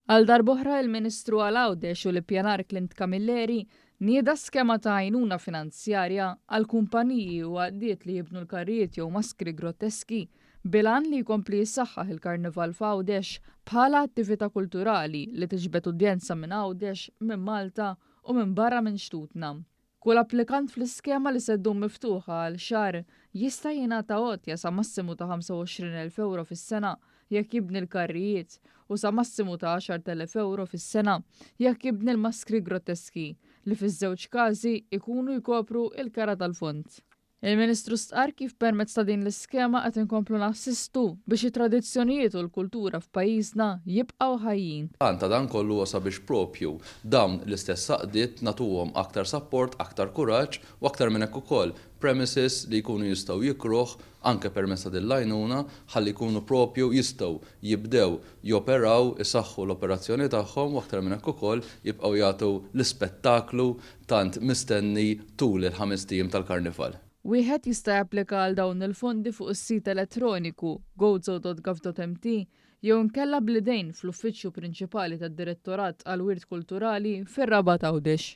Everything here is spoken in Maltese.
Għal darb'oħra il-Ministru għal Għawdex u l-Ippjanar Clint Camilleri nieda skema ta' għajnuna finanzjarja għal kumpaniji u għaqdiet li jibnu l-karrijiet jew maskri grotteski bil-għan li jkompli jissaħħaħ il-Karnival f'Għawdex bħala attività kulturali li tiġbed udjenza minn Għawdex, minn Malta u minn barra minn xtutna. Kull applikant fl-iskema li se ddum miftuħa għal xahar jista' jingħata għotja sa massimu ta' 25,000 ewro fis-sena jekk jibni l-karrijiet u sa massimu ta' 10,000 ewro fis-sena jekk jibni l-maskri grotteski, li fiż-żewġ każi jkunu jkopru l-kera tal-fond. Il-Ministru stqarr kif permezz ta' din l-iskema qed inkomplu nassistu biex it-tradizzjonijiet u l-kultura f'pajjiżna jibqgħu ħajjin. L-għan ta' dan kollu huwa sabiex propju dawn l-istess għaqdiet nagħtuhom aktar sapport, aktar kuraġġ u aktar minn hekk ukoll premises li jkunu jistgħu jikruh anke permezz ta' din l-għajnuna ħalli jkunu propju jistgħu jibdew joperaw, isaħħu l-operazzjoni tagħhom u aktar minn hekk ukoll jibqgħu jagħtu l-ispettaklu tant mistenni tul il-ħamest ijiem tal-Karnival. Wieħed jista' japplika għal dawn il-fondi fuq is-sit elettroniku gozo.gov.mt jew inkella bl-idejn fl-uffiċċju prinċipali tad-Direttorat għall-Wirt Kulturali fir-Rabat Għawdex.